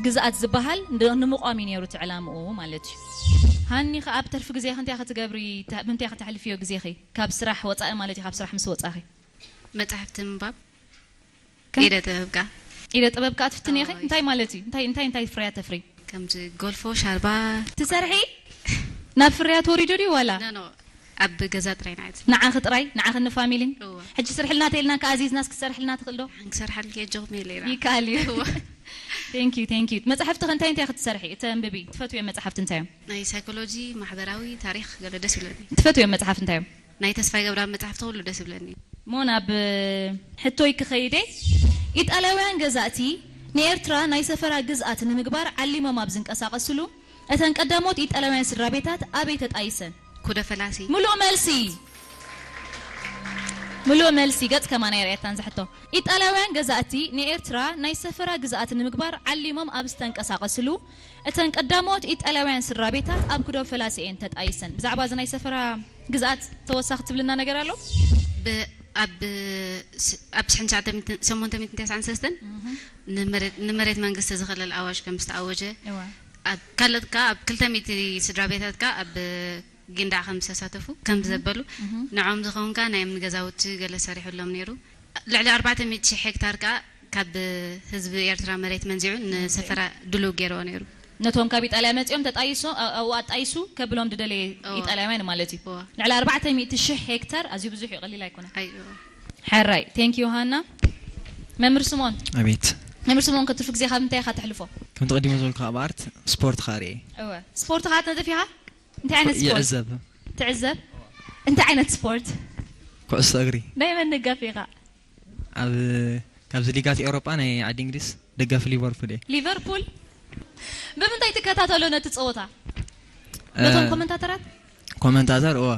ግዝኣት ዝበሃል ን- ንምቋም እዩ ነይሩ እቲ ዕላምኡ ማለት እዩ። ሃኒ ከ ኣብ ተርፊ ግዜ ክንታይ ክትገብሪ ተ- ብምንታይ ከተሕልፍዮ ግዜኺ ካብ ስራሕ ወፃኢ ማለት እዩ ካብ ስራሕ ምስ ወፃኺ? መጻሕፍቲ ምንባብ ከም- ኢደ ጥበብ ከኣ ኢደ ጥበብ ከኣ ትፍትኒ ኢኺ? ኣዎ። እንታይ ማለት እዩ? እንታይ እንታይ እንታይ ፍርያት ተፍሪ? ከምዚ ጎልፎ ሻርባ ትሰርሒ? ናብ ፍርያት ወሪዱ ድዩ ዋላ? ኖ ኖ ኣብ ገዛ ጥራይ ንዓት ንዓኺ ጥራይ ንዓኺ ንፋሚሊን እወ ሕጂ ስርሕልና ተይልና ከኣዚዝናስ ክትሰርሕልና ትኽእል ዶ? ክንሰርሓልኪ ኣጆኹም ኢለ ኢና ይከኣል እዩ እወ thank you thank you መጻሕፍቲ ከ እንታይ እንታይ ክትሰርሒ ተንብቢ ትፈትውዮ መጻሕፍቲ እንታይ እዮም ናይ ሳይኮሎጂ ማሕበራዊ ታሪኽ ገለ ደስ ይብለኒ ትፈትውዮ መጽሓፍ እንታይ እዮም ናይ ተስፋይ ገብረኣብ መጽሓፍቲ ኩሉ ደስ ይብለኒ እዩ ሞ ናብ ሕቶይ ክኸይደ ኢጣልያውያን ገዛእቲ ንኤርትራ ናይ ሰፈራ ግዝኣት ንምግባር ዓሊሞም ኣብ ዝንቀሳቐስሉ እተን ቀዳሞት ኢጣልያውያን ስድራ ቤታት ኣበይ ተጣይሰን ኩደ ፈላሲ ምሉእ መልሲ ምሉእ መልሲ ገጽ ከማና የርእየታን ዝሕቶ ኢጣልያውያን ገዛእቲ ንኤርትራ ናይ ሰፈራ ግዝኣት ንምግባር ዓሊሞም ኣብ ዝተንቀሳቐስሉ እተን ቀዳሞት ኢጣልያውያን ስድራ ቤታት ኣብ ኩዶ ፈላሲ እየን ተጣይሰን ብዛዕባ እዚ ናይ ሰፈራ ግዝኣት ተወሳኺ ትብልና ነገር ኣሎ ብ- ኣብ ስ- ኣብ ሽሕን ትሽዓተ ሚእትን- ሸሞንተ ሚእትን ተስዓን ሰለስተን ንመሬት- ንመሬት መንግስቲ ዝኸለል ኣዋጅ ከም ዝተኣወጀ እዋ ኣብ ካልኦት ከኣ ኣብ ክልተ ሚእቲ ስድራ ቤታት ከኣ ኣብ ጊንዳዕ ከም ዝተሳተፉ ከም ዘበሉ ንዖም ዝኸውን ከኣ ናይ እምኒ ገዛውቲ ገለ ሰሪሑሎም ነይሩ ልዕሊ ኣርባዕተ ሚእቲ ሽሕ ሄክታር ከኣ ካብ ህዝቢ ኤርትራ መሬት መንዚዑ ንሰፈራ ድሉው ገይርዎ ነይሩ ነቶም ካብ ኢጣልያ መጺኦም ተጣይሶ ኣብኡ ኣጣይሱ ከብሎም ዝደለየ ኢጣልያውያን ማለት እዩ። ልዕሊ ኣርባዕተ ሚእቲ ሽሕ ሄክታር ኣዝዩ ብዙሕ እዩ፣ ቀሊል ኣይኮነን። ሕራይ፣ ቴንክ ዩ ሃና። መምህር ስምኦን። ኣቤት። መምህር ስምኦን፣ ከትርፊ ግዜኻ ኣብ ምንታይ ኢኻ ተሕልፎ? ከምቲ ቀዲመ ዝበልኩ ኣብ ኣርት ስፖርት ኻርየ። እወ፣ ስፖርት ኻት ነጥፍ ኢኻ? እንታይ ዓይነት ስፖርት? ይዕዘብ። ትዕዘብ? እንታይ ዓይነት ስፖርት? ኩዕሶ እግሪ። ናይ መን ደጋፊ ኢኻ? ኣብ ካብዚ ሊጋት ኤውሮጳ ናይ ዓዲ እንግሊዝ ደጋፊ ሊቨርፑል እየ። ሊቨርፑል? ብምንታይ ትከታተሎ ነቲ ጸወታ? ነቶም ኮመንታተራት? ኮመንታተር እወ።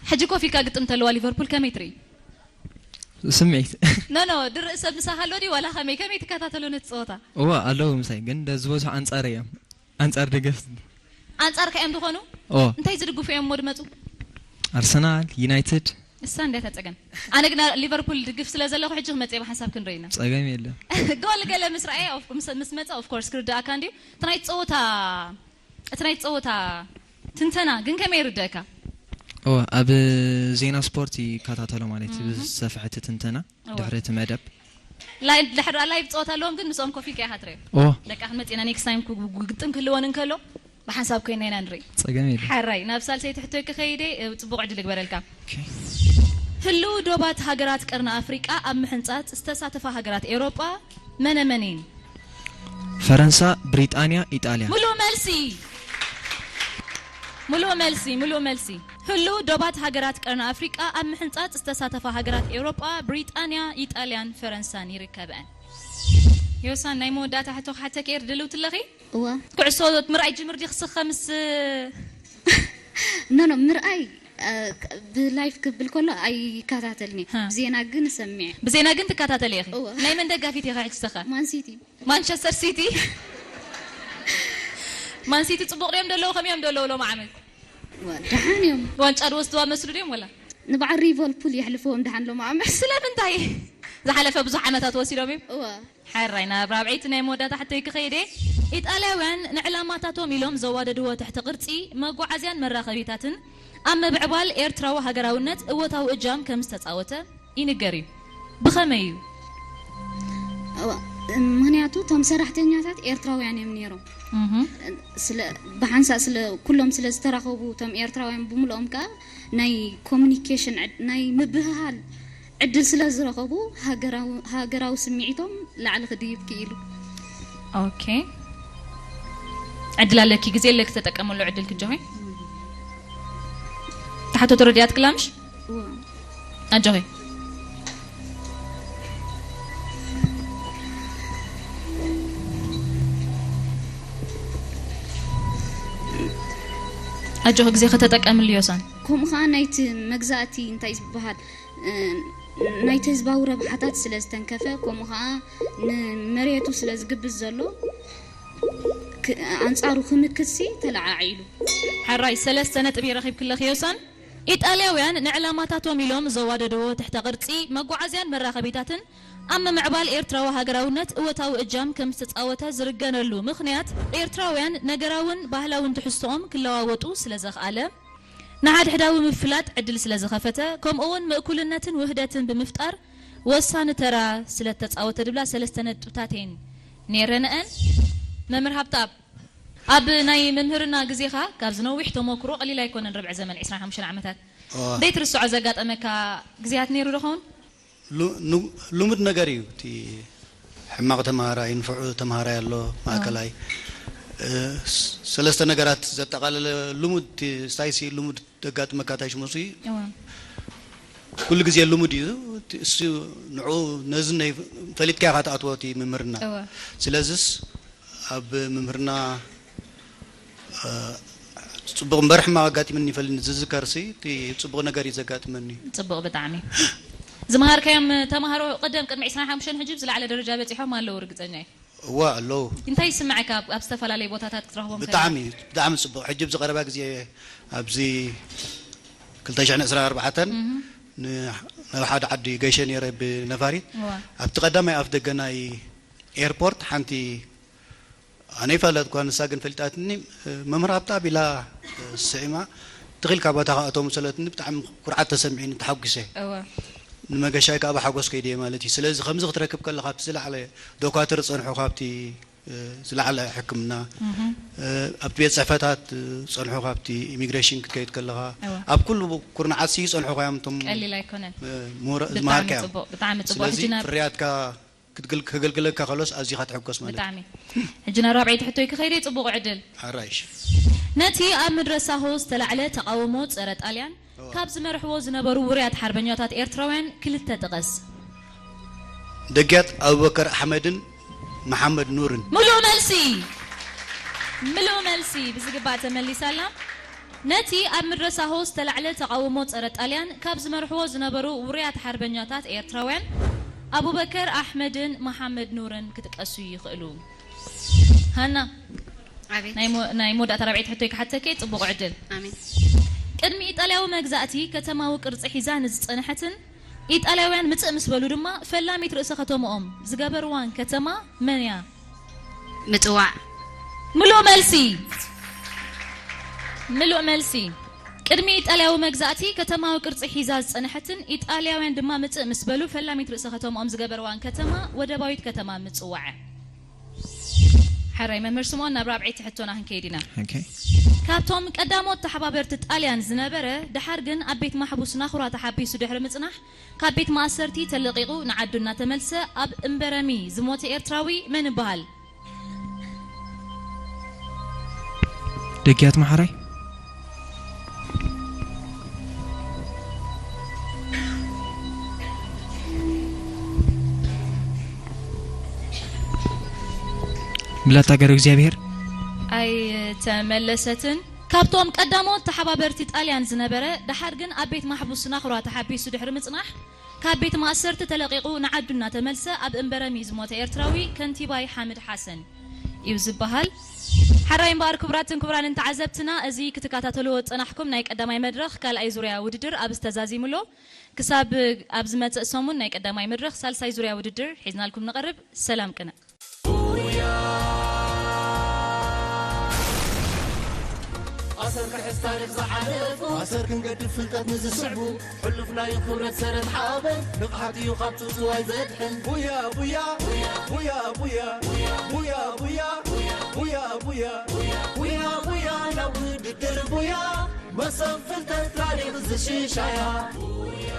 ሕጂ ኮፍ ኢልካ ግጥም ተለዋ ሊቨርፑል ከመይ ትርኢ? ስምዒት። ኖ ኖ፣ ድርኢ ሰብ ምሳኻ ኣሎ ድዩ ዋላ ከመይ፣ ከመይ ትከታተሎ ነቲ ጸወታ? እወ ኣለዉ ምሳይ፣ ግን ደ ዝበዝሑ ኣንጻር እዮም። ኣንጻር ደገፍቲ። ኣንጻርካ እዮም ዝኾኑ? ኦ። እንታይ ዝድግፉ እዮም እሞ ድመጹ? ኣርሰናል፣ ዩናይትድ። እሳ እንድያ እታ ጸገም። ኣነ ግና ሊቨርፑል ድግፍ ስለ ዘለኹ ሕጂ ክመጽእ እየ ብሓንሳብ ክንርኢ ኢና። ጸገም የለን። ጎል ገለ ምስ ረኣየ፣ ኦፍ-፣ ምስ፣ ምስ መጸ ኦፍ ኮርስ ክርድኣካ እንድዩ። እቲ ናይ ጸወታ፣ እቲ ናይ ጸወታ ትንተና ግን ከመይ ይርደእካ? ኦ፣ ኣብ ዜና ስፖርት ይከታተሎ ማለት እዩ፣ እህ። ብዝሰፍሐ እቲ ትንተና እወ። ድሕሪ እቲ መደብ። ላይቭ፣ ድሕሪ ላይቭ ጸወታ ኣለዎም ግን ምስኦም ኮፍ ኢልካ ኢኻ ትሪኦ። ኦ። ደቃ ክንመጽእ ኢና ኔክስት ታይም ክጉ-፣ ግጥም ክህልወን እንከሎ ብሓንሳብ ኮይና ኢና ንርኢ። ጸገም የለን። ሓራይ፣ ናብ ሳልሰይቲ ሕቶይ ክኸይድ እየ፣ እ፣ ጽቡቕ ዕድል ይግበረልካ። ኦኬ። ህልው ዶባት ሃገራት ቀርኒ ኣፍሪቃ ኣብ ምሕንጻጽ ዝተሳተፋ ሃገራት ኤውሮጳ መነ መን እየን? ፈረንሳ፣ ብሪጣንያ፣ ኢጣልያ። ሙሉእ መልሲ። ሙሉእ መልሲ፣ ሙሉእ መልሲ። ህልው ዶባት ሃገራት ቀርኒ ኣፍሪቃ ኣብ ምሕንጻጽ ዝተሳተፋ ሃገራት ኤውሮጳ ብሪጣንያ፣ ኢጣልያን ፈረንሳን ይርከበን። ዮሳን፣ ናይ መወዳእታ ሕቶ ክሓተኪ እየ፣ ድልውቲ ኣለኺ? እዋ። ኩዕሶ ምርኣይ ጅምር ዲኺ ስኸ ምስ ኖ፣ ኖ፣ ምርኣይ፣ እ፣ ክ-፣ ብላይፍ ክብል ከሎ ኣይከታተልን እየ። ሃ። ብዜና ግን እሰምዕ እየ። ብዜና ግን ትከታተሊ ኢኺ? እዋ። ናይ መን ደጋፊት ኢኺ ሕጂ ስኸ? ማን ሲቲ። ማንቸስተር ሲቲ? ማን ሲቲ ጽቡቕ ድዮም ደለዉ፣ ከመይ እዮም ደለዉ ሎም ዓመት? ዋ፣ ደሓን እዮም። ዋንጫ ዝወስድዋ መስሉ ድዮም ወላ? ንበዓል ሊቨርፑል የሕልፍዎም ደሓን ሎም ዓመት። ስለምንታይ? ዝሓለፈ ብዙሕ ዓመታት ወሲዶም እዮም? እዋ። ሕራይ፣ ናብ ራብዐይቲ ናይ መወዳእታ ሕቶይ ክኸይድ እየ። ኢጣልያውያን ንዕላማታቶም ኢሎም ዘዋደድዎ ትሕቲ ቅርጺ መጓዓዝያን መራኸቢታትን ኣብ ምምዕባል ኤርትራዊ ሃገራውነት እወታዊ እጃም ከም ዝተጻወተ ይንገር እዩ። ብኸመይ እዩ? እዋ፣ ምኽንያቱ እቶም ሰራሕተኛታት ኤርትራውያን እዮም ነይሮም። እህ። ስለ፣ ብሓንሳእ ስለ፣ ኩሎም ስለ ዝተራኸቡ እቶም ኤርትራውያን ብምልኦም ከኣ ናይ ኮሙኒኬሽን ዕድ-፣ ናይ ምብህሃል ዕድል ስለ ዝረኸቡ ሃገራዊ፣ ሃገራዊ ስምዒቶም ላዕሊ ክድይብ ክኢሉ። ኦኬ። ዕድል ኣለኪ፣ ግዜ ኣለኪ፣ ተጠቀመሉ ዕድል ክጆኺ። ተሓቶ ተረዲኣት ክላምሽ? እዋ። ኣጆኺ። ኣጆኺ፣ ግዜ ከተጠቀምሉ ዮሳን። ከምኡ ኸዓ ናይቲ መግዛእቲ እንታይ ዝበሃል፣ እ፣ ናይቲ ህዝባዊ ረብሓታት ስለ ዝተንከፈ፣ ከምኡ ኸዓ ንመሬቱ ስለ ዝግብዝ ዘሎ፣ ክ-፣ ኣንጻሩ ክምክትሲ ተለዓዒሉ። ሕራይ፣ ሰለስተ ነጥቢ ረኺብክለኺ ዮሳን። ኢጣልያውያን ንዕላማታቶም ኢሎም ዘዋደድዎ ትሕተ ቅርጺ መጓዓዝያን መራኸቢታትን ኣብ ምምዕባል ኤርትራዊ ሃገራውነት እወታዊ እጃም ከም ዝተጻወተ ዝርገነሉ ምኽንያት፣ ኤርትራውያን ነገራውን ባህላውን ትሕዝቶኦም ክለዋወጡ ስለ ዘኽኣለ፣ ንሓድሕዳዊ ምፍላጥ ዕድል ስለ ዝኸፈተ፣ ከምኡ'ውን ምእኩልነትን ውህደትን ብምፍጣር ወሳኒ ተራ ስለ እተጻወተ ዝብላ ሰለስተ ነጥብታት እየን ነይረንአን። መምህር ሃብተኣብ፣ ኣብ ናይ ምምህርና ግዜኻ ካብዚ ነዊሕ ተመክሮ፣ ቀሊል ኣይኮነን፣ ርብዒ ዘመን፣ ዕስራን ሓሙሽተን ዓመታት፣ እዋ። ዘይትርስዖ ዘጋጠመካ ግዜያት ነይሩ ዶ ኸውን? ሉ-፣ ኑ-፣ ልሙድ ነገር እዩ። እቲ ሕማቕ ተምሃራይ፣ ንፉዕ ተምሃራይ ኣሎ፣ እዋ። ማእከላይ። እ፣ ስ-፣ ሰለስተ ነገራት ዘጠቓለለ ልሙድ፣ እቲ ስታይሲ ልሙድ ዘጋጥመካ እንታይ ሽሙ እሱ እዩ? እዋ። ኩሉ ግዜ ልሙድ እዩ። እቲ እሱ ንዕኡ ነዚ ናይ ፈሊጥካ ኢኻ ትኣትዎ እቲ ምምህርና። እዋ። ስለዝስ ኣብ ምምህርና፣ እ፣ ጽቡቕ እምበር ሕማቕ ኣጋጢሙኒ ይፈልጥኒ፣ ዝዝከርሲ እቲ ጽቡቕ ነገር እዩ ዘጋጥመኒ። ጽቡቕ ብጣዕሚ። ዝመሃርካዮም ተምሃሮ ቀደም ቅድሚ ዕስራን ሓሙሽተን ሕጂ ብዝለዓለ ደረጃ በጺሖም ኣለዉ ርግጸኛ እየ። እዋ ኣለዉ። እንታይ ይስምዓካ ኣብ፣ ኣብ ዝተፈላለየ ቦታታት ክትረኽቦም ከለኻ? ብጣዕሚ፣ ብጣዕሚ ጽቡቕ። ሕጂ ኣብዚ ቀረባ ግዜ ኣብዚ ክልተ ሽሕን ዕስራን ኣርባዕተን እህ። ን-፣ ናብ ሓደ ዓዲ ገይሸ ነይረ ብነፋሪት። እዋ። ኣብቲ ቀዳማይ ኣፍ ደገ ናይ ኤርፖርት ሓንቲ ኣነ ይፈለጥኳ፣ ንሳ ግን ፈሊጣትኒ፣ መምህር ሃብተኣብ ኢላ ስዒማ፣ ትኽ ኢልካ ቦታኻ እቶ ምስ በለትኒ፣ ብጣዕሚ ኩርዓት ተሰሚዑኒ፣ ተሓጒሰ። እወ። ንመገሻይ ከኣ ብሓጎስ ከይደ እየ ማለት እዩ። ስለዚ ከምዚ ክትረክብ ከለኻ፣ ኣብቲ ዝለዓለ ዶኳትር ዝጸንሑ ካብቲ ዝለዓለ ሕክምና ኣብቲ ቤት ፅሕፈታት ዝፀንሑ፣ ካብቲ ኢሚግሬሽን ክትከይድ ከለኻ ኣብ ኩሉ ኩርናዓት ዝፀንሑ እዮም እቶም። ቀሊል ኣይኮነን። ዝመሃርካዮም። ብጣዕሚ ፅቡቅ። ስለዚ ፍርያትካ ከገልግለካ ከሎስ ኣዚኻ ትሕጎስ ማለት። ብጣዕሚ። ሕጂ ናብ ራብዐይቲ ሕቶይ ክኸይደ። ፅቡቅ ዕድል። ሓራይሽ። ነቲ ኣብ ምድረ ሳሆ ዝተላዕለ ተቓውሞ ፀረ ጣልያን ካብ ዝመርሕዎ ዝነበሩ ውሩያት ሓርበኛታት ኤርትራውያን ክልተ ጥቀስ። ደጊያት ኣቡበከር ኣሕመድን መሓመድ ኑርን። ምሉእ መልሲ። ምሉእ መልሲ ብዝግባእ ተመሊሳ ኣላ። ነቲ ኣብ ምድረ ሳሆ ዝተላዕለ ተቓውሞ ፀረ ጣልያን ካብ ዝመርሕዎ ዝነበሩ ውሩያት ሓርበኛታት ኤርትራውያን ኣቡበከር ኣሕመድን መሓመድ ኑርን ክጥቀሱ ይኽእሉ። ሃና ኣቤት ናይ ሞ- ናይ መወዳእታ ራብዐይቲ ሕቶይ ክሓተኪ። ፅቡቕ ዕድል። ኣሜን ቅድሚ ኢጣልያዊ መግዛእቲ ከተማዊ ቅርፂ ሒዛ ንዝፀንሐትን ኢጣልያውያን ምፅእ ምስ በሉ ድማ ፈላሚት ርእሰ ከተምኦም ዝገበርዋን ከተማ መን እያ? ምፅዋዕ ምሉእ መልሲ። ምሉእ መልሲ። ቅድሚ ኢጣልያዊ መግዛእቲ ከተማዊ ቅርፂ ሒዛ ዝፀንሐትን ኢጣልያውያን ድማ ምፅእ ምስ በሉ ፈላሚት ርእሰ ከተምኦም ዝገበርዋን ከተማ ወደባዊት ከተማ ምፅዋዕ። ሓራይ መምህር ስምኦን፣ ናብ ራብዐይቲ ሕቶና ክንከይድ ኢና። ኦኬ። ካብቶም ቀዳሞት ተሓባበርቲ ጣልያን ዝነበረ፣ ደሓር ግን ኣብ ቤት ማሕቡስ ናኹራ ተሓቢሱ ድሕሪ ምጽናሕ፣ ካብ ቤት ማእሰርቲ ተለቒቑ ንዓዱ እናተመልሰ ኣብ እምበረሚ ዝሞተ ኤርትራዊ መን ይበሃል? ደጊያት ማሕራይ። ብላታ ገረ እግዚኣብሔር። ኣይተመለሰትን። ካብቶም ቀዳሞት ተሓባበርቲ ጣልያን ዝነበረ፣ ደሓር ግን ኣብ ቤት ማሕቡስ ናኹራ ተሓቢሱ ድሕሪ ምጽናሕ፣ ካብ ቤት ማእሰርቲ ተለቒቑ ንዓዱ እናተመልሰ ኣብ እምበረሚ ዝሞተ ኤርትራዊ ከንቲባይ ሓምድ ሓሰን እዩ ዝበሃል። ሓራይ እምበኣር ክቡራትን ክቡራንን ተዓዘብትና፣ እዚ ክትከታተልዎ ዝጸናሕኩም ናይ ቀዳማይ መድረኽ ካልኣይ ዙርያ ውድድር ኣብዚ ተዛዚሙ ኣሎ። ክሳብ ኣብ ዝመጽእ ሰሙን ናይ ቀዳማይ መድረኽ ሳልሳይ ዙርያ ውድድር ሒዝናልኩም ንቐርብ። ሰላም ቅነ። ኣሰር ክሕዝ ታሪኽ ዝሓለፉ ኣሰር ክንገድፍ ፍልጠት ንዝስዕቡ ሕሉፍ ናይ ክብረት ሰረት ሓበን ንቕሓት እዩ ካብ ትውትዋይ ዘድሕን ቡያ ቡያ ቡያ ቡያ ቡያ ቡያ ቡያ ቡያ ቡያ ቡያ ናብ ውድድር ቡያ መሰብ ፍልጠት ታሪኽ ዝሽሻያ ቡያ